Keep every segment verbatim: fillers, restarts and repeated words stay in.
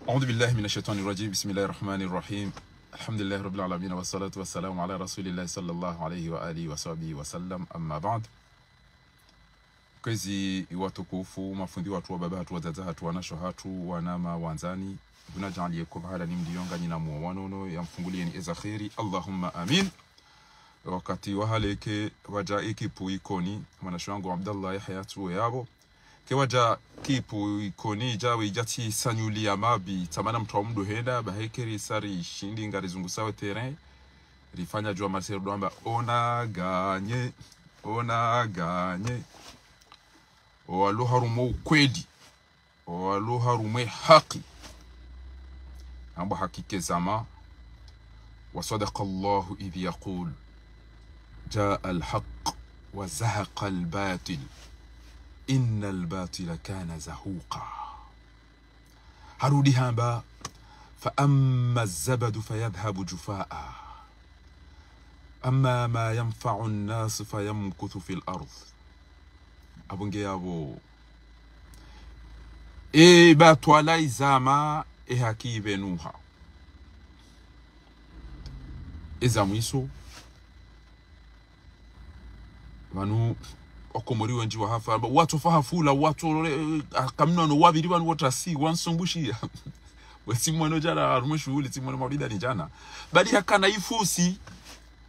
أعوذ بالله من الشيطان الرجيم. بسم الله الرحمن الرحيم. الحمد لله رب العالمين، والصلاة والسلام على رسول الله صلى الله عليه وآله وصحبه وسلم. أما بعد. Kwezi watukufu, mafundi watru, wababa hatru, wadzadze hatru, wanashe hatru, wananya wandzani. Mngu nadjaanliye ko pvahala ni mliyo nganyi na muwa wanono, yamfungulieni eza kheri. Allahumma amin. Wakati wahaleke, wadja ekipu Ikoni, mwanashe wangu Abdallah Yahya tsuwe yapvo. Ke wadja ekipu Ikoni, idja we idja tsi sanyuli ya mabi, tsamana mtru wa mdru henda, bahi ke risa rishindi ngarizungusawo terrain, rifanya djwa masero dwamba, on a gagné, on a gagné. Owalo harumwa ukweli. Owalo harumwa haki. Amba haki ke zama. وصدق الله إذ يقول جاء الحق وزهق الباطل إن الباطل كان زهوقا. Harudi hamba, فأما الزبد فيذهب جفاء أما ما ينفع الناس فيمكث في الأرض. Apvo nge yapvo. E batwala izama, e haki ipvenuha. Eza mwiso. Pvanu, wakomori wendji wahafa, amba, watsofa hafula, watso, eh, kamina no wapviri pvanu wotrasi, wansumbushiya. Wetsi mwano djana, harumwa shuhuli, tsi mwano mabida ni djana. Badi hakana ifusi,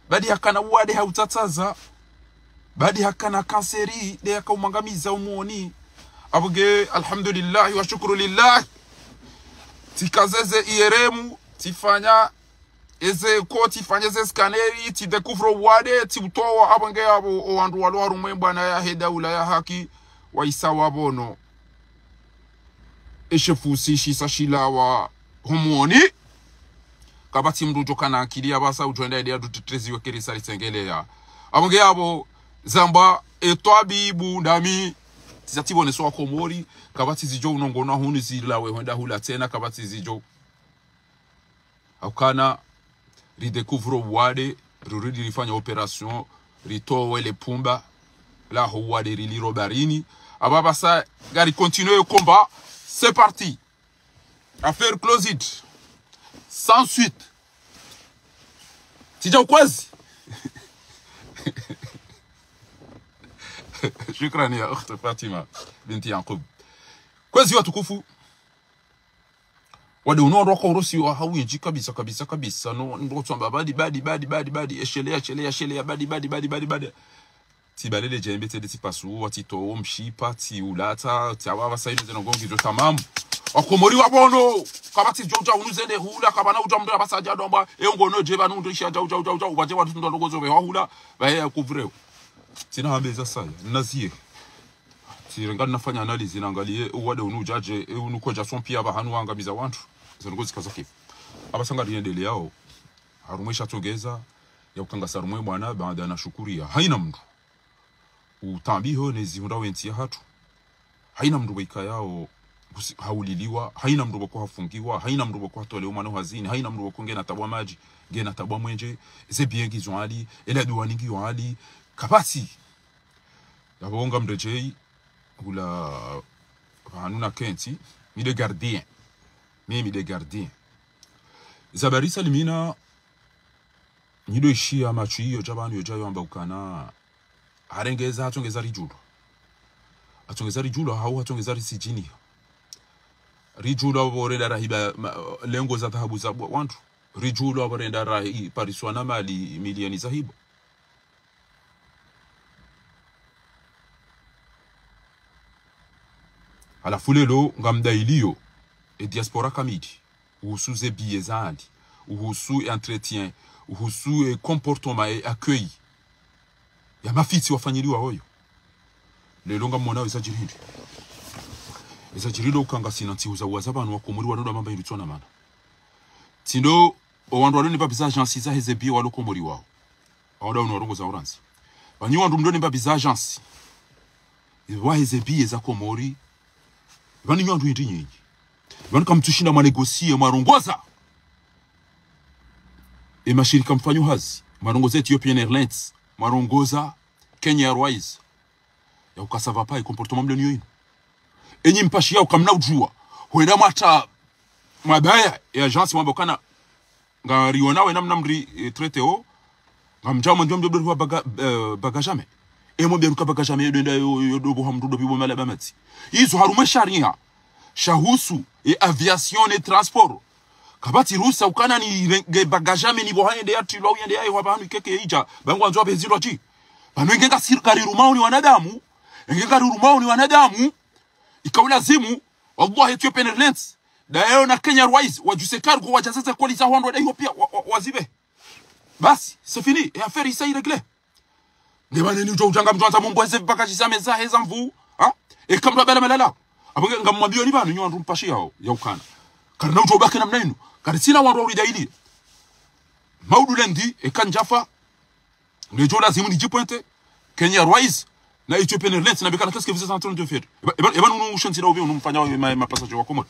badi hakana wade hautsatsaza, badi hakana kanseri, de yakaumwangamiza omoni. Apvo nge, alhamdulillah, wa shukru lillah. Tsikaza eze I R M, tsifanya eze ko, tsifanya eze scanner, tsi découvre owade, tsiutowa, apvo nge yapvo, owandru walo harumwa embwana yahe daula ya haki, waisa wapvono. Eshefusi shisa shilawa homoni. Kapvatsi mndru udjo kana akili ya pvasa udjo enda ede ya dutetrezi we ke risa ritsengeleya. Apvo nge yapvo zamba etwabibu ndami. Tsisa tsipvoneso wakomori. Kapvatsi zidjo unongona hunu zilawe hwenda hula tsena. Kapvatsi zidjo. Haukana ridécouvre owade, rirudi rifanya opération, ritowe le pumba laho owade riliro barini. Apvasa ngari continuer yo combat. C'est parti. Affaire closed. Sans suite. Tsidja ukwezi. Shukran ya ukhti Fatima binti Yaqub. Kwezi watukufu. Wade unu wandru waka urosi wa hawindji kabisa, kabisa, kabisa. No, ndo tsamba badi, badi, badi, badi, badi, eshelea, eshelea, eshelea, badi, badi, badi, badi, badi. Tsibalele djembe, tsende tsipasuwa, tsitowo mshipa, tsiulata, tsiawa pvasa inu zeno ngongi zo tamamu. Wakomori wapvono, kapvatsi djo udja unu zende hula, kapvana udja mndru ya pvasa dja dwamba, e ngono dje pvanu ndo isha dja, dja, dja, dja, upvadje wandru ndo ndrongo zo pve wahula, pvahe ya kuvreo. Tsina hambe za saya, naziye. Tsirenga nafanya analyse nangaliye, owade unu udjadje, e unu kodja sompi ya pvahanu wangamiza wandru. Zeno ngozi kaza kifu. Apvasa ngari yendeleyao. Harumwa esha tsongeza, ya ukangasa harumwa ebwana, baada na shukuriya. Haina mndru. Utambiho ne zihundra wentsi ya hatru. Haina mndru waikayao kusi-, hauliliwa, haina mndru wako hafungiwa, haina mndru wako hatole omwana hazini, haina mndru wako ngena tabwa madji, ngena tabwa mwenje, ze biens ngizo hali, ela duwani ngiyo hali, kapvatsi. Yapvo nga mredjei, hula pvanu na kentsi, mi nde gardien. Mi, mi nde gardien. Zabari salimina, nyi ndo ishiya matsu iyo dja pvanu yo dja yo amba ukana. Harengeza, hatsongeza ridjulwa. Hatsongeza ridjulwa, hau hatsongeza risijiniha. Ridjulwa apvo renda rahiba, ma-, lengo za dhahabu za bo-, wandru. Ridjulwa apvo renda rahi-, pariswa na mali milioni za hibo. Halafu lelo ngamdailiyo, e diaspora kamili. Uhusu ze biye za hali. Uhusu e entretien. Uhusu e comportement, e accueil. Ya mafitsi wafanyiliwa oyo. Lelo ngamwona eza djiri hindri. Eza djiri ndo ukangasi na ntsihu za uwaza pvanu wakomori wanoda mamba indru tsona mana. Tsindo, owandru walo ni mbapvi za agence za heze biye walo Komori wao. Awo nda unu warongoza orantsi. Pvanyi wandru mdo ni mbapvi za agence. Iwa heze biye za Komori. Pvani nyi wandru hindri nyinyi. Pvani kamtsushinda mwa négocier, mwarongoza. E mashirika mfanyo hazi. Mwarongoza Ethiopian Airlines. Mwarongoza Kenya Airways. Ya ukasa pvapva e comportement mlo niyo inu. Enyi mpashiyao kamna udjuwa. Hwenda mwata mwabaya ye agence mwamba ukana, ngarionao ye namna mri, eh, traité o, ngamdjao mwandzo mdjo dori wa baga, eh, bagage à main. E mwambia nuka bagage à main yo ndo enda yo, yo ndo bo ha mdru ndo pibo mala ba matsi. Izo harumwa sharia shahusu ye aviation ne transport, kapvatsi ruhusa ukana nirenge bagage à main nipvo ha yende yatrilwa, yende yahwa pvanu ikeke idja, ba ngwandzo wapve zindru tsi. Pvanu enge ngasi karirumao ni wanadamu, enge karirumao ni wanadamu, ikao lazimu, wallahi, Ethiopian Airlines, dayo na Kenya Airways, wadjuse cargo, wadjaze ze colis za wandru wa dayo pia, wa, wa, wazipve. Basi, c'est fini, ye affaire isa iréglé. Nge pvanu ni udjo udja ngamdjo andza mumbo heze bagage za meza, heza mvu, ha? Eka mdru abala malala. Apvo nge ngamwambio ni pvanu, nyi wandru mpashiyao, ya ukana. Karina udjo ubaki namna inu. Karitsina wandru wa ulidaili. Maudu lendi, eka ndjafa, ngedjo lazimu nidjipointe Kenya Airways na Ethiopian Airlines, nambe ukana, qu'est-ce que vous êtes en train de faire? Eba, eba, eba nunu ushenzi la ubi, unu mfanya wa ma, ma passagers wa Komori.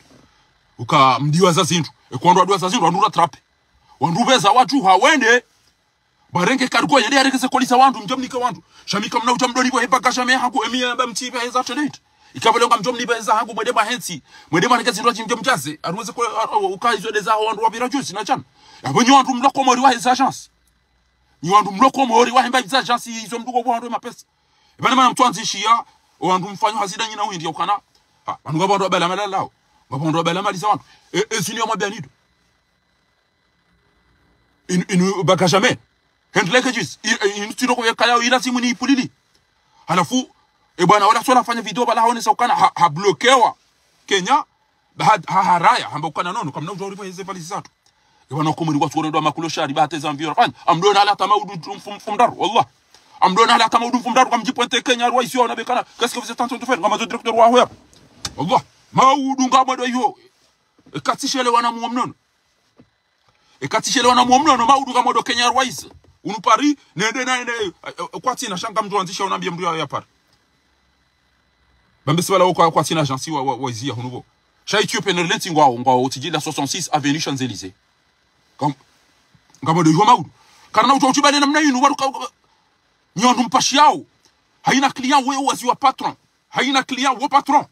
Uka mdiwaza zindru. Eka wandru waduwaza zindru, wandru rattrape. Wandru pveza wadjuha wende. Barenge cargo yende yarenge ze colis za wandru, mdje mnike wandru. Sha mi kamna udja mdori bo he bagage à main hangu, emi yamba mtsi pva heza tendeit. Ikapvo leo ngamdjo mnipva heza hangu, mwende mahentsi. Mwende mwarenge zindru tsi mdje mdjaze. Aruweze ko, a, a, uka izo ndeza wandru wapvira juzi na djana. Yapvo nyi wandru mlo Komori wa heze agence. Nyi wandru mlo Komori wa hemba heze agence izo mdru ko bo wandru mapesa. Eba ne mana mtsu andzishiya, o wandru mfanyo hazi nda nyi na uhindi ya ukana. Ha, pvanu ngapvo wandru wabala malala lao. Ngapvo wandru wabala mali za wandru. E, e, zinu ya mwabia nido. Inu, inu bagage à main. Hand luggages. I, i, inu tiro ko yeka yao ilazimu ni ipulili. Halafu, e bwana wala swala fanya video pvala haonesa ukana ha, ha bloquewa Kenya, ha, ha, haraya, hamba ukana nono, kamna udjo uripvo heze valizi zatru. E bwana Komori ngwatsu kono ndo makulo shari, ba hata eza mvio rafanya. Amdona hala hata maudu mfum, mfumdraru, wallah. Amdona hala hata maudu mfumdraru, kamdjipointe Kenya, Airways yo, na bekana, qu'est-ce que vous êtes en train de faire? Ngamazo directeur wa hoya. Wallah. Maudu ngamwendo yo. E katsi shele wana muwa mnono. E katsi shele wana muwa mnono, maudu ngamwendo Kenya Airways. Unu Paris, nende na ende, e, e, kwatsina sha ngamdjo andzisha unambie mdru ya, ya Paris. Bambe si pvala wo kwa, kwatsina agence wa, wa, wa iziya hunu pvo. Sha Ethiopian Airlines ngwao, ngwao, tsidji la soixante-six avenue Champs-Élysées. Ngam, ngamwendo yo maudu. Karina udjo udjibale namna inu, waruka, nyi wandru mpashiyao. Haina client we wazi wa patron. Haina client wo patron.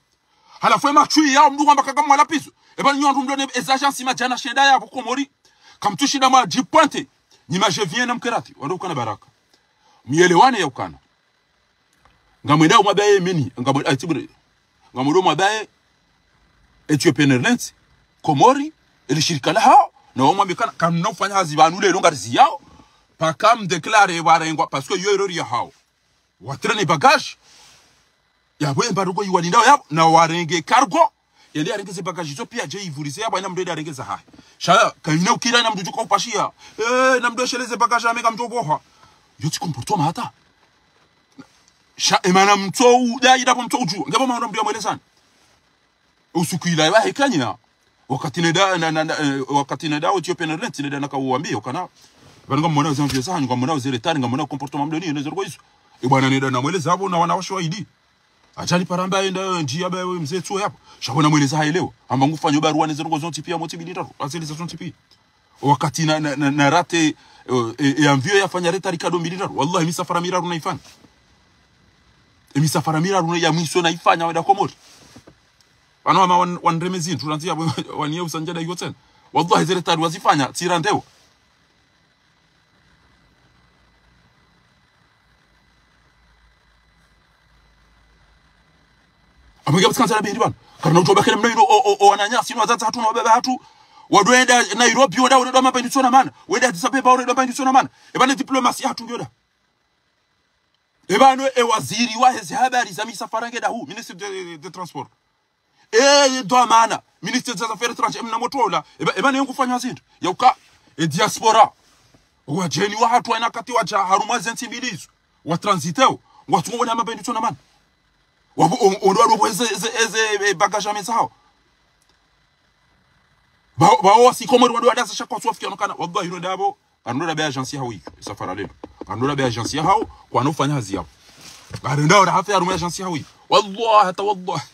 Halafu ema chui yao mdru wamba kaka mwala pizo. Eba nyi wandru mdone eza agence madjana shenda yapvo Komori. Kamtsu shinda mwadjipointe. Nyi ma je viens na mkerati. Wandru ukana baraka. Myelewane ya ukana. Ngamwendao mwabaye mini. Ngamwendao, ah, tibure. Ngamwendao mwabaye Ethiopian Airlines, Komori, eli shirika lahao. Na wamwambe ukana, kamna ufanya hazi pvanu lelo ngariziyao. Paka mdéclare warengwa, parce que yo erreur yahao. Watraîne bagage. Yapvo embargo iwalindao yapvo, na warenge cargo. Yende yarenge ze bagage zo pia, dje ivurize yapvo, ena mdru ende yarenge zahahe. Sha, kayina ukira ena mdru djuka upashiya. Eh, na mdru esheleze bagage ame kamdjo boha. Yo tsi comportement hata. Sha, emana mtso uda, ida pvo mtso udju. Ngepvo maona mdru ya mwelezani. Usuku ila iwa hekanya. Wakati neda, na, na, na, eh, wakati neda, Ethiopian Airlines, neda naka uwambia, ukana. Pvanu ngamwona ze mvio zahanyu, ngamwona ze retard, ngamwona comportement mdoni, ne zero kwa izo. E bwana neda na mweleza pvo, na wana washo wa idi. Adjali paramba enda, ndjiya ba we mze tsuwe yapvo. Sha pvo na mweleza haelewa. Amba ngufanyo barua ne zero kwa zontsi pia, motsi mbili ndraru. Azele za zontsi pia. Wakati na, na, na, na rate, eh, eh, eh, avion yafanya retard kado mbili ndraru. Wallahi, misafara miraru na ifanya. E misafara miraru na ya mwiso na ifanya wenda Komori. Pvanu wama wan-, wanreme zintru, ranzi ya waniye usandja da iyo tsena. Wallahi, ze retard wazifanya, tsira ndewo. Amwinga mtsikanza na bindi pvanu. Karina utsoba kele mna ino o, o, o, wananyasi, ino wadzadze hatru, no wababa hatru. Wandru wenda Nairobi, wenda, wenda mamba inu tsona mana. Wenda Addis Abeba, wenda mamba inu tsona mana. Eba ne diplomasi hatru ngiyo da. Eba no, e waziri wa heze habari za misafara nge da hu, ministre de, de transport. E, ndo amana, ministre des affaires étrangères, mna motro ola. Eba, eba ne ngufanya zintru. Yauka, e diaspora. Wadjeni wahatru waina kati wadja harumwa ze ntsi mbili izo. Wa transiteo. Ngwatsungo wona mamba inu tsona mana. Wabo, on, on doit eze, eze, eze, e, bagage à meza hao. Ba, ba, wasi Komori wandru wadasa shakwa suwafikia no kana. Wallahi, ino ndapvo. Kandro da be agence ya hawi. Safara lelo. Kandro da be agence ya hao. Kwa no fanya hazi yao. Karenda ora hafe harumwa agence ya hawi. Wallahi, hata wallahi.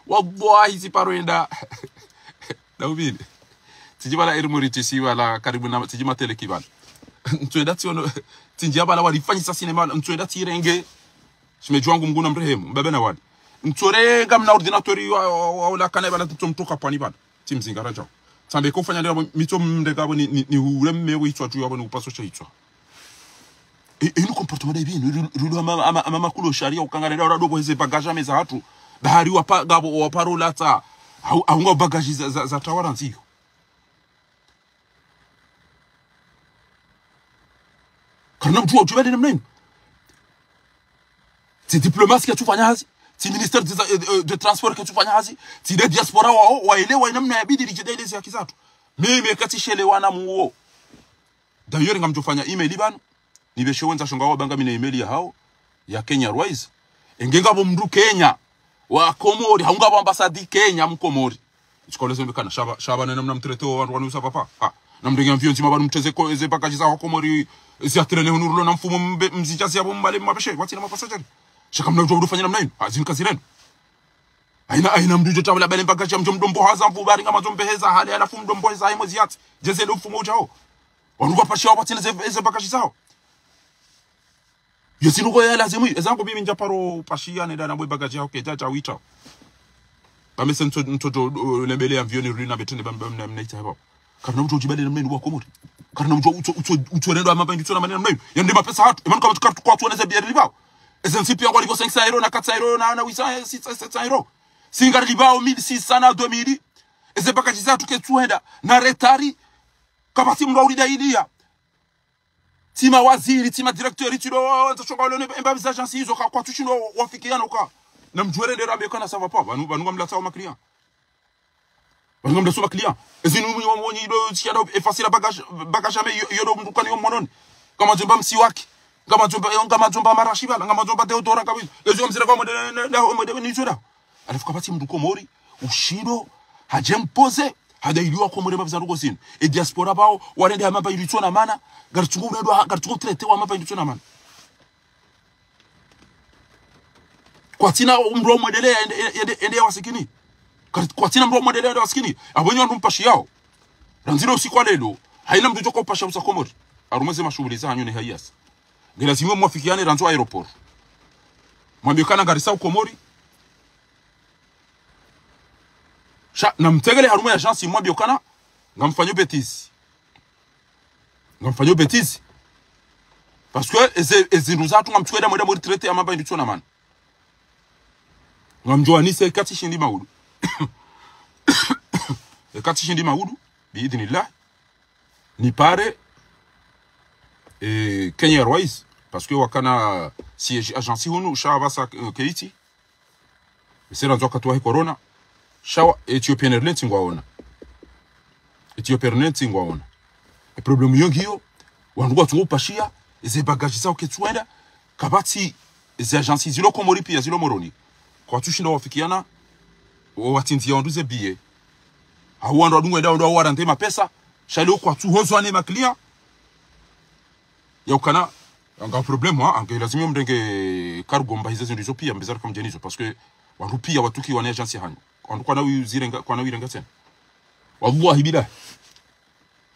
Wallahi, si paro enda. Na ubili. Tsidji bala eri Mauritius, si bala karibu na, tsidji matele ki bala. Ntsu enda tsiono, tsidji bala walifanyisa cinéma, ntsu enda tsirenge. Shimedji wangu Mngu na mrehemu, mbaba na wali. Ntsorenga mna ordinateur wa, wa, wa, ola kana bala ntso mtoka pvani bala. Tsimzinga radjao. Tambe ko fanya ndela mitso mndeka bo ni, ni, ni ule mme we itswa tu yabo ni upaso sha itswa. E, e, inu comportement de bien, inu, inu ama, ama, ama makulo sharia ukangana ndela ndo bo eze bagage meza hatru. Bahari wapa, ngabo, waparo lata. Hau, hau nga bagage za, za, za tawara nziyo. Karina mdru wa udjibali namna inu. Tsi diplomatie katsufanya hazi. Tsi ministère des, euh, euh, de transport katsufanya hazi. Tsi le diaspora wao, waelewa namna yabidi ridjidai lezi haki zatru. Mimi katsi shelewana muwo. D'ailleurs, ngamdjofanya email pvanu. Nipveshe wendza shonga wabanga mina email ya hao. Ya Kenya Airways. Enge ngapvo mdru Kenya. Wa Komori. Hau ngapvo ambassade Kenya mkomori. Itsiko lezo mbikana, shaba, shaba nena mna mtrete wa wandru wanu usa papa. Ha, na mdenge avion ndzima pvanu mtreze ko, eze bagage za wa Komori, zi atrene hunu rulo na mfumo mbe, mzidja zi yabo mbale mapveshe, watsina mapasajeri. Shaka mna udjo udufanya namna inu, ha, zinu kazi renu. Haina, haina mdru udjo tabula bale bagage ya mdjo mdombo haza mvu bari ngamandzo mbeheza hale halafu mdombo heza haimo ziyatsi. Djeze ndo mfumo udjao. Wandru kwa pashiya watsina ze, eze bagage zao. Yo zinu ko ya lazimu, ezangu mimi ndjaparo pashiya nenda na mwe bagage yao kedja dja wita. Ba mese nto, nto djo, uh, lembele avion ruli na betene ba, ba, mna, mna ita haba. Karina mdru udjibali namna inu wa Komori. Karina mdru utso, utso, utso rendo ama ba inditso na manena namna inu. Yande mapesa hatru. Emanu kama tuka, kwa tuoneze bieri libao. Eze nsipi yangu aliko cinq cents euros na quatre cents euros na, na huit cents, six cents, sept cents euros. Singari libao mille six cents na deux mille. Eze bagage zatru ketsuhenda. Na retard. Kapvatsi mdru wa ulida iliya. Tsi mawaziri, tsi madirecteur, tsi ndo, nza shonga wale ne, emba za agence izo, ka, kwatsushindo wafikiana uka. Na mdjuwe rende rambe kana ça va pas, pvanu, pvanu ngamlatsa wa ma client. Pvanu ngamlatsa wa ma client. Ezinu mwenyi wa mwenyi ndo, tsi ndo, efasila bagage, bagage ame, yo, yo ndo mdru kani yo mwanoni. Ngamandzo mba msiwaki. Ngamandzo mba, ngamandzo mba marashi pvala, ngamandzo mba deodorant kabisa. Ezo mzira kwa mwende, ne, ne, ne, mwende, ni izo da. Halafu kapvatsi mdru Komori, ushindo, hadje mpoze, hadailiwa Komori mapvizandu kozini. E diaspora pvao, warende hama mba ilitsona mana, ngaritsungo urendwa, ngaritsungo traité wa hama mba ilitsona mana. Kwatsina mdru wa mwendelea ende, ende, ende ya wasikini. Kwat-, kwatsina mdru wa mwendelea ende ya wasikini. Apvo nyi wandru mpashiyao. Randziro usiku wa lelo, haina mdru udjo ka upasha usa Komori. Harumwa ze mashughuli za hanyu ne hayasi. Nge lazimu mwafikiane randzo aéroport. Mwambe kana ngarisa u Komori. Sha, na mtegele harumwa ya agence mwambe kana, ngamfanyo bêtise. Ngamfanyo bêtise. Parce que eze, eze ndru zatru ngamtsukwenda mwenda mweri traité hama mba inditso na mana. Ngamdjo wanise ekati shindi maudu. Ekati shindi maudu, bi idhnillah. Nipare, eh, Kenya Airways, parce que wakana siège agence hunu, sha pvasa, eh, Keiti. Ese randzo wakati wahe corona, sha wa Ethiopian Airlines ngwaona. Ethiopian Airlines ngwaona. E problème yo ngiyo, wandru ngwatsungo upashiya, eze bagage zao ketsuwenda, kapvatsi eze agence zilo Komori piya zilo Moroni. Kwatsushinda wafikiana, wa, watsindziya wandru ze billet. Hau wandru wadungu wenda wandru wawarande mapesa, sha leo kwatsuhozwa ne ma client. Ya ukana, anga problème, ha, anga lazimu mrenge cargo mba hize zindru izo piya, mbeza raka mdjeni izo, parce que wandru piya watsukiwa ne agence hanyu. Wandru kwana wizirenga, kwana wirenga tsena. Wallahi billahi.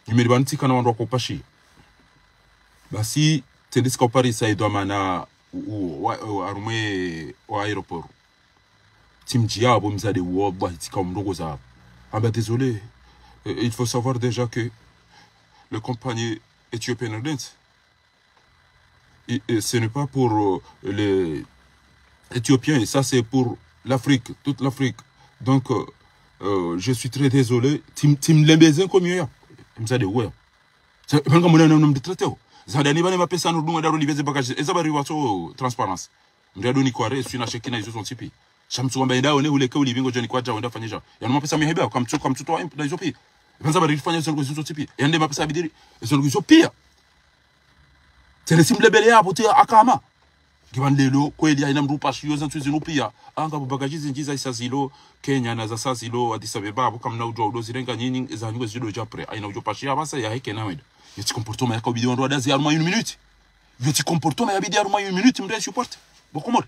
Nimeri pvanu tsikana wandru wako upashiya. Basi, tsende tsika uparisa edhwamana u, u, wa, u, harumwa wa aéroport. Tsimdjiya apvo mzade uwo, wallahi, tsika umrongoza apvo. Amba désolé, euh, il faut savoir déjà que le compagnie Ethiopian Airlines, et, et ce n'est pas pour, euh, les Éthiopiens, ça c'est pour l'Afrique, toute l'Afrique. Donc, euh, euh, je suis très désolé. Tsim, tsimlembeze nkomiyo ya. Mzade uwo. Sa, pvanga mwana na mdru traité o. Zadani pvane mapesa no dunga daro liveze bagage. Eza bari watso transparence. Mdru yadoni kware, sina shekina izo zontsi piya. Sha mtsu wamba yenda one huleke ulipvi ngo djoni kwadja wenda fanyisha. Yanu mapesa miheba, kamtsu, kamtsu towa imp-, na izo piya. Pvanza bari fanya izo ndrongoo izo zontsi piya. Yande mapesa bidiri, izo ndrongoo izo piya. Tsende tsimlembele yapvo te akama. Ngiba lelo, kweli, haina mdru upashiyo zantsu zinu piya. Anga pvo bagage zindji za isa zilo, Kenya na za sa zilo, Addis Abeba, apvo kamna udjuwa udo zirenga nyinyi, za nyinyi zido dja prêt. Haina udjo pashiya pvasa, ya heke na wenda. Yo tsi comportement yaka ubidi wandru wadazi harumwa une minute. Yo tsi comportement yabidi harumwa une minute, mdru ya supporte. Bo Komori.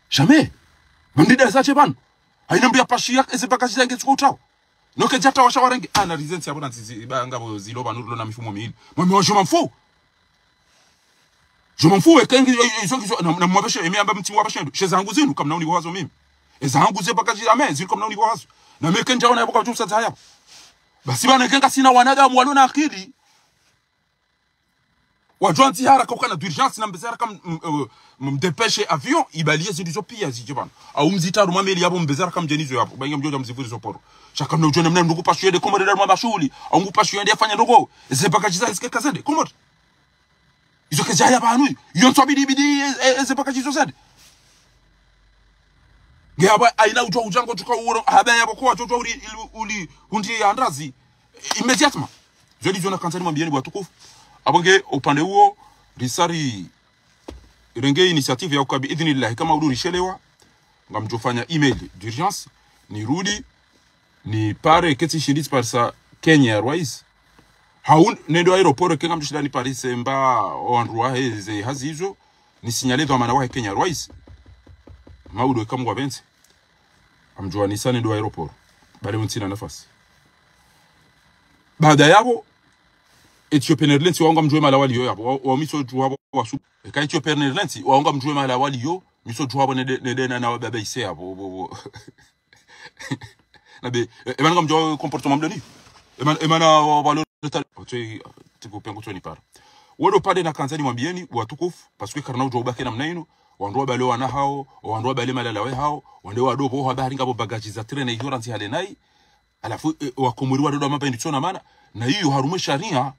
Jamais. Mamdida zache pvanu. Haina mdru ya pashiya, eze bagage zange tsuko utawa. Noke djata washa warenge. Ana reason si apvo na zizi, ba ngapvo zilo pvanu rulo na mifumo mili. Mwami wa je m'en fous. Je m'en fous, eke ngi, e, e, izo ngizo, na, na mwapveshe, emi amba mtsi mwapveshe ndo. She zangu zinu, kamna unibo hazo mimi. Eza hangu ze bagage, ame, zinu kamna unibo hazo. Na meke ndjaona yapvo kwa tsusa za yapvo. Basi pvanu eka ngasina wanadamu walio na akili, wadjwandzi haraka ukana d'urgence, na mbeze haraka m-, m-, euh, m-, mdépêche avion, ibaliye zindru zo piya zidje pvanu. Au mzitsahe harumwa meli yapvo, mbeze haraka mdje nazo yapvo. Ba inga mdjodja mzipvure zo poro. Sha kamna udjo namna mndru ngupashiyo yende Komori, nda harumwa mashuhuli. Au ngupashiyo yende yafanye ndrongoo. Ze bagages zahe zike kazende Komori. Izo kazidjaya pvanu. Iyo ntsu bidi, bidi, e, e, e, ze bagages zo zende. Nge hapvo haina udjo udja ngo tuka uwo, hapvo yapvo kwa udjo uli, uli, uli, hundri ya ndrazi. Immédiatement. Zo ndizo nakandza nimwambiyeni watukufu. Hapvo nge upande uwo, risa rirenge initiative ya uka bi idhnillahi, eka maudu rishelewa, ngamdjofanya email d'urgence, nirudi, nipare, ketsi shinditsi parisa Kenya Airways. Hau nende aéroport, eka ngamdjoshinda niparise mba wandru wahe ze hazi izo, nisignale dhwamana wahe Kenya Airways. Maudu eka mngwa pvendze. Ngamdjowanisa nende aéroport. Bale mtsina nafasi. Baada yapvo, Ethiopian Airlines wao ngamdjuwe mahala waliyo yapvo. Wa, wa miso dju hapvo wasu. Eka Ethiopian Airlines wao ngamdjuwe mahala waliyo. Miso dju hapvo nende, nende na, na wababa ise yapvo. Bo, bo. Na be, e, emana ngamdjuwa comportement mdoni. Emana, emana wa, wa lo, leta. Otwe, tiku pengo toni para. Wodo pande nakandza nimwambiyeni, watukufu, parce que karina udjo ubaki namna inu, wandru wabale wana hao, wandru wabale mahala wahe hao, wande wado pvo habari ngapvo bagages za traîner iyo randzi hale nayi, halafu, e, wakomori wado ndo mapvendzi tsona mana, na iyo harumwa sharia,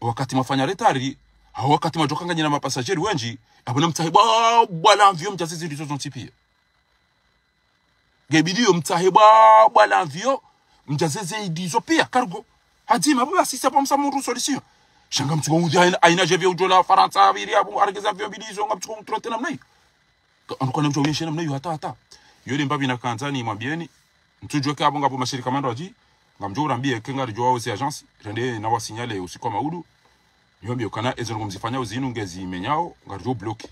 wakati mwafanya retard, hau wakati mwadjoka nganyi na mapasajeri wendji, hapvo namtsahe bwa, bwa l'avion mdjaze zindru izo zontsi piya. Nge bidi yo mtsahe bwa, bwa l'avion, mdjaze ze zindru izo piya, cargo. Hadzima, basi sa pvamsa mundru solution. Sha ngamtsuka udja haina, haina je vya udjo la Farantsa, bidi yapvo, harenge ze avion bidi izo, ngamtsuka utrete namna iyo. Ka-, anu kana mdjo unyeshe namna iyo hata, hata. Yo nde mbapvi nakandza nimwambiyeni, ntsudjuwa eka hapvo ngapvo mashirika mandru wadji, ngamdjo urambiye eka ngaridjo wao ze agence, rende nawasignale usiku wa maudu, niwambiye ukana ezo ndrongoo mzifanyao zinu ngezimenyao, ngaridjo bloquer.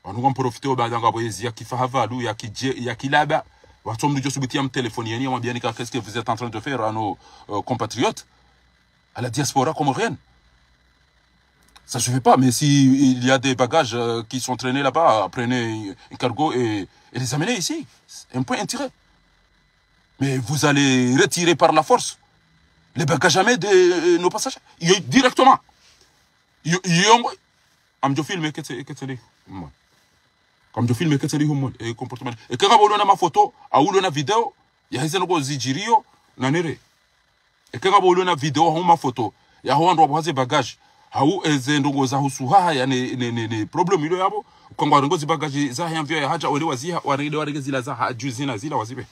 Wanu ngwamprofiteo baada ngapvo yezi ya kifahavalou, ya kidje, ya kilaba, watso mndru djo subuti ya mtelefoni yeni yamwambiyeni ka qu'est-ce que vous êtes en train de faire à nos, euh, compatriotes, à la diaspora comorienne. Ça se fait pas, mais si il y a des bagages, euh, qui sont traînés là-bas, prenez un cargo et, et les amenez ici. C'est un point intérêt. Mais vous allez retirer par la force les bagages à main de, euh, nos passagers. Yo, directement. Yo, yo, ngamdjo filmer ketsi, ketsi li. Mwa. Ngamdjo filmer ketsi li humon, e comportement. Eka ngapvo uliona mafoto, hau uliona video, ya hize ndrongoo zidjiriyo, nanere. Eka ngapvo uliona video hau mafoto, ya hao wandru wapvoha ze bagages, hau eze ndrongoo za husu haya ne, ne, ne, ne problème ilo yapvo, uka ngwarengo ze bagages zahe avion yahadja, wende waziha, warenge, warenge zila zaha, dju zina zila wazipve.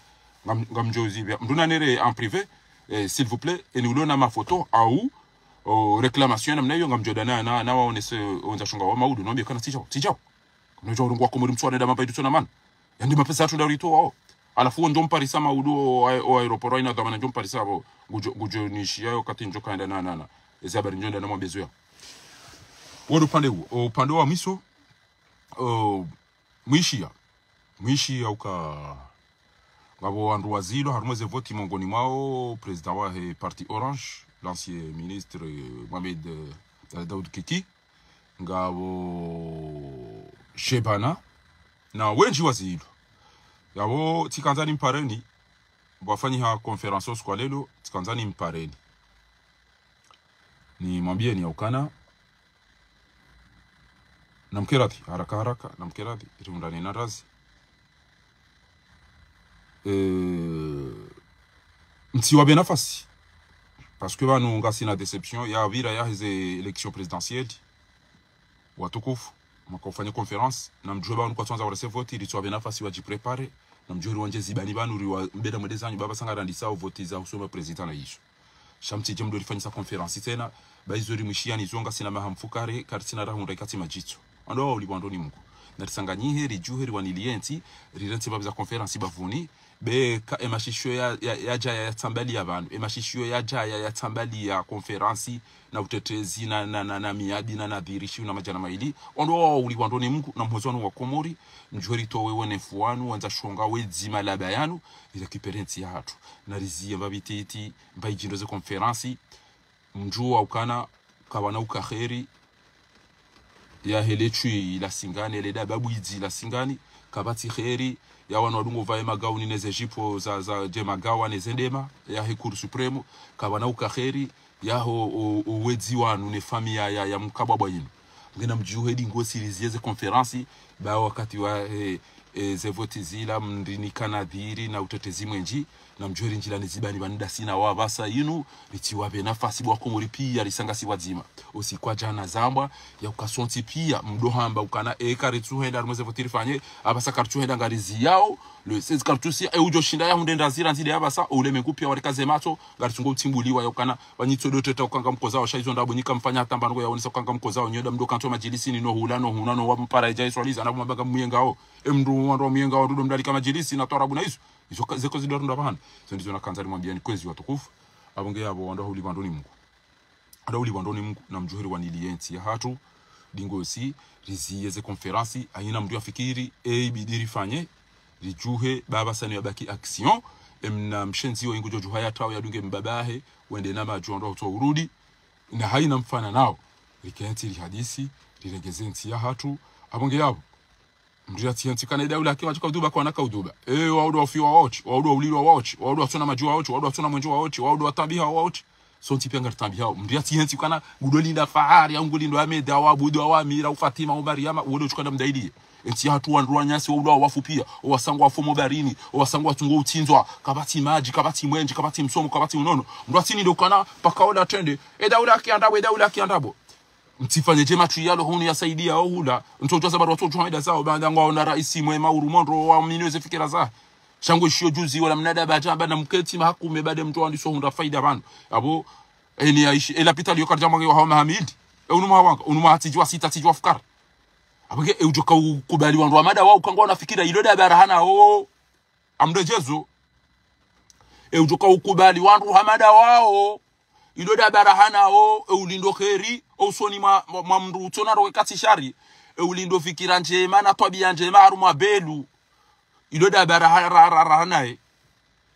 Ngam, ngamdjo zipva. Mndru nanere en privé, eh, s'il vous plaît, eni uliona mafoto, hau, o, réclamation namna iyo, ngamdjo dana, na, nawaonese, wandza shonga wa maudu, namwambiye kana tsidjao, tsidjao. Nodjo urungu wakomori mtsuwa nenda mapvendzi tsona mana. Yandi mapesa yatsu nda rito wao. Halafu wo ndjo mparisa maudu o, o, o aéroport, haina dhwamana ndjo mparisa hapvo, ngudjo, ngudjo nishiya yo wakati ndjo kaenda na, na, na. Ezi habari ndjo nda namwambiye zo ya. Wodo upande uwo, o upande wa mwiso, o, mwishiya. Mwishiya uka ngapvo wandru wazilo, harumwa ze voti mongoni mwao, président wahe parti Orange, l'ancien ministre, eh, Mohamed, eh, Daoud Kiki. Ngapvo Shebana, na wendji wazilo. Yapvo tsikandza nimpareni, pvwafanyiha conférence usiku wa leo, tsikandza nimpareni. Nimwambiyeni ya ukana, namkeradhi, haraka haraka, namkeradhi, rihundrane na razi. Eh, mtsiwapve nafasi. Parce que pvanu ngasina déception, yapvira yaheze élection présidentielle. Watukufu, mwaka ufanye conférence, namdjuwe pvanu kwatsandza warese voti, ili tsiwapve nafasi wadjipréparer, namdjuwe riwandje zibani pvanu, riwa mbeda mwende zanyu, pvapvasa ngarandisao voti za husoma président na izo. Sha mtsidje mdo rifanyisa conférence tsena, ba izo rimwishiyani zo ngasina maha mfukare, karitsina rahundra ikatsi madjitso. Wandru wao ulipvwa ndo ni Mungu. Naritsanganyihe, ridjuhe, riwaniliye ntsi, rirentsi pvapvi za conférence pvapvuni, be ka emashishiyo ya, ya, yadjaya yatsambaliya pvanu, emashishiyo yadjaya yatsambaliya conférence, na utetezi, na, na, na, na miadi, na nadhiri, shiwu na madjana mayili. Wandru wao ulipvwa ndo ni Mungu, na mhozo wanu wa Komori, mdjuhe ritowe wenefu wanu, wandza shonga, wedzima laba yanu, ila kipere ntsi yahatru. Nariziye mbapvi titi, mba idjindo ze conférence, mdjuwa ukana, kapvana uka kheri, yahe le tswi la Singani, ele da babu idzi la Singani, kapvatsi kheri ya wanu wadungo pvaye magauni neze jipo za, za dje magawa neze ndema, yahe Cour Suprême, kapvana uka kheri yaho o, o wedzi wanu ne famiyi ya, ya, ya mkabwabwa yinu. Ngena mdjuhe dingo siriziye ze conférence, ba wakati wa, eh, eh, ze voti zila, mndrinika nadhiri na utetezi mwendji, na mdjuhe rinjila ni zibani pvanu ndasi na wapvasa yinu, ritsiwapve nafasi bo wakomori piya risangasi pvwadzima. Usiku wa djana zambwa, ya uka sontsi piya, mdo hamba ukana, eka ritsuhenda harimwa ze voti rifanye, apvasa karitsuhenda ngariziyao, le seize karitsusiya, e udjo shinda yahundre ndrazi randzi nde apvasa, o ulemengu piya warikaze matso, ngaritsungo utsimbuliwa ya ukana, pvanyitso do teta uka ngamkozao, sha izo ndrabo nyika mfanya hata mbano yaonesa uka ngamkozao, nyoda mdo kantsi wa madjilisi ni no hula, no huna, no wampara idja iswaliza, na mabanga muyengao. E mndru wandru wa muyengao, mndru do mdalika madjilisi, na twarabu na izo. Izo ka-, zeko zido runda pvahana. Izo ndizo nakandza rimwambiyani kwezi watukufu. Apvo nge yapvo wandru wahuli pvandoni Mungu. Wandru wahuli pvandoni Mungu, na mdjuhe riwaniliye ntsi yahatru. Dingo si, riziye ze conférence, hayina mndru yafikiri, e ibidi rifanye, ridjuhe, ba apvasa ni yabaki action, emna mshenzi wo ingu djo djuha ya tawo yadunge mbabahe, wende na madju wandru wahutso urudi, na hayina mfana nao, rikentsi rihadisi, riregeze ntsi yahatru, apvo nge yapvo. Mndru yatsiye ntsi kana idaula yake wadjuka udhuba kwana ka udhuba. E, waudu wafiwa waotsi, waudu waulilwa waotsi, waudu watsuna madju waotsi, waudu watsuna mwendji waotsi, waudu watambiha waotsi. Sontsi piya ngaritambihao. Mndru yatsiye ntsi kana ngudo linda Fahari, au ngulindo Ahmed, au Abudu, au Amira, au Fatima, au Mariama, uwode utsukana mdailiye. Entsi yahatru wandru wanyasi, waudu wafu piya, owasangwa wafu mobarini, owasangwa watsungo utsindzwa, kapvatsi madji, kapvatsi mwendji, kapvatsi msomo, kapvatsi unono. Mndru yatsini ndo kana, paka ola trende, e daula yake andrabo, e daula yake andrabo. Mtsifanye dje matru yalo hunu yasaidiya ohula. Ntsodjuwa za bado watsodjuwa meda zao, baanda ngwaona raisi mwema urumondro wa minwe ze fikira za. Sha ngo ishiyo juzi, wala mnada badja, bana mketsi mahakume, bade mndru wandiso hundra faida pvanu. Apvo, eni yaishi, e lapitali yo karidja mwange wa hawa mahamili. E unu mwa wanga, unu mwa hatsidjuwa sita, tsidjuwa fukara. Apvo nge, e udjoka ukubali wandru wa mada wao, ukangwa na fikira, ilo da barahana, o. Amde Jezu. E udjoka ukubali wandru wa mada wao. Ilo da barahana o, e ulindo kheri, o usoni mwa, mwa, mwa mndru utsona roke katsi shari, e ulindo fikira ndjema na twabiya ndjema harumwa belu. Ilo da barahana, ra, ra, rahana e.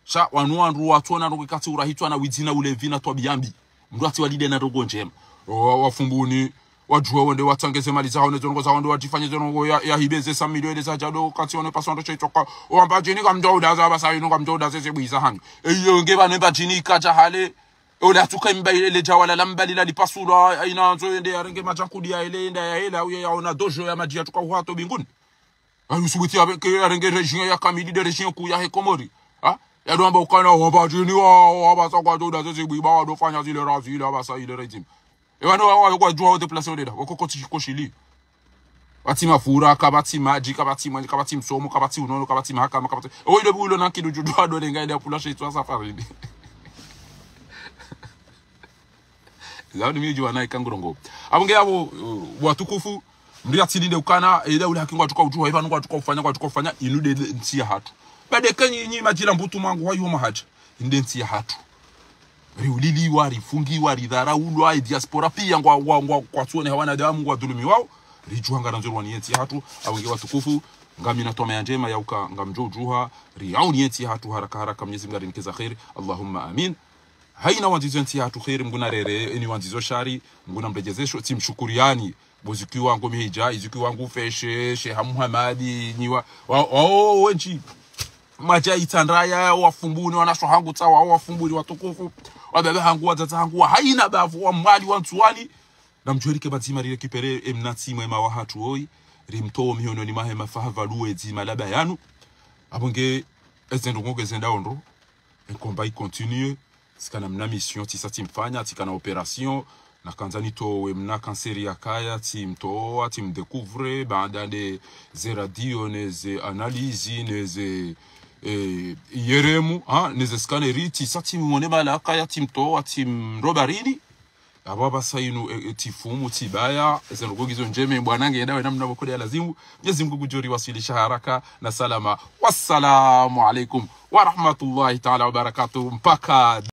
Sha, wanu wandru watsona roke katsi urahitswa na widzi na ulevi na twabiya mbi. Mndru atsi walide na ndrongo ndjema. O, wa, wafumbuni, wadjuwe wende watsangeze mali zaho ne zo ndrongo zaho nde wadjifanye zo ndrongo ya, ya hibeze sa milioni za djado, katsi one paso ndo sha itsoka. O wamba djini kamdjo udaza, apvasa inu kamdjo udaza ze bwiza hanyu. E iyo nge pvanu mba djini ikadja hale, ole atsuka imba ile, ile djawala la mba lila lipasulwa, hayina ndzo yende yarenge madjankudi ya ile, yende ya ile, uye yaona dojo ya madji yatsuka uhato mbinguni. Ayu subuti ya ke yarenge région ya kamili de région kuu yahe Komori. Ha? Yado amba ukana wamba djini wa, wa, apvasa kwadjo udaza ze bwiba wado fanya zile razi ile, apvasa ile régime. E pvanu wa, wa, kwadjuwa o déplacement deda, wakoko tsi koshili. Kapvatsi mafura, kapvatsi madji, kapvatsi mwenje, kapvatsi msomo, kapvatsi unono, kapvatsi mahakama, kapvatsi. Owo ile bulo na kidu judu ado lenga ile apula shetwa safarini. Zawadi mi juwa na ikangurongo. Apvo nge apvo, uh, watukufu, mndru yatsilinde ukana, ile ule haki ngwatsuka udjuha, ipvanu ngwatsuka ufanya, ngwatsuka ufanya, inu nde ntsi yahatru. Bade kenyi nyi madjila mbutu mwangu, wa yuma hadja. Inde ntsi yahatru. Riuliliwa, rifungiwa, ridharaulwa, e diaspora piya ngwa, ngwa, ngwa, kwatsuone ha wanadamu ngwadhulumiwao. Ridjuha ngarandzo riwaniye ntsi yahatru, apvo nge watukufu, ngamina twamaya ndjema ya uka ngamdjo udjuha, riauniye ntsi yahatru haraka haraka, Mnyezi Mngu arinike za kheri. Allahumma amin. Hayina wandzizo ntsi yahatru kheri, Mngu na rere, eni wandzizo shari, Mngu na mrejezesho, tsi mshukuriyani. Bo ziki wangu mihidja, iziki wangu feshe, Sheha Muhamadi, nyiwa, wa, wa, wa, wendji. Madja itsandraya, wafumbuni, wanasho hangu tsawa, wafumbuni, watukufu, wababa hangu, wadzadze hangu, wa hayina bavu, wa Mwali, wa Ndzuwani. Na mdjuwe rike pvadzima rirekipere, emna ntsi mwema wahatru oyi, rimtowo mihononi mwahe mafahava luwe dzima laba yanu. Apvo nge, eze ndrongo nge zenda ondro, e combat i continue, tsikana mna mission, tsisa tsimfanya, tsikana opération, nakandza nitowe mna cancer yakaya, tsimtowa, tsimdécouvre, baanda nde ze radio, neze analyse, neze, eh, I R M, ha, neze scanner, tsisa tsimwone mahala yakaya, tsimtowa, tsimrobarini. Apvo apvasa inu, e, e, tsifumu, tsibaya, eze ndrongo ngizo ndjema, bwana nge ndawe namna pvoko de ya lazimu, Mnyezi Mngu ngudjo riwaswilisha haraka na salama. Wassalamu alaikum wa rahmatullahi taala wa barakatuh. Mpaka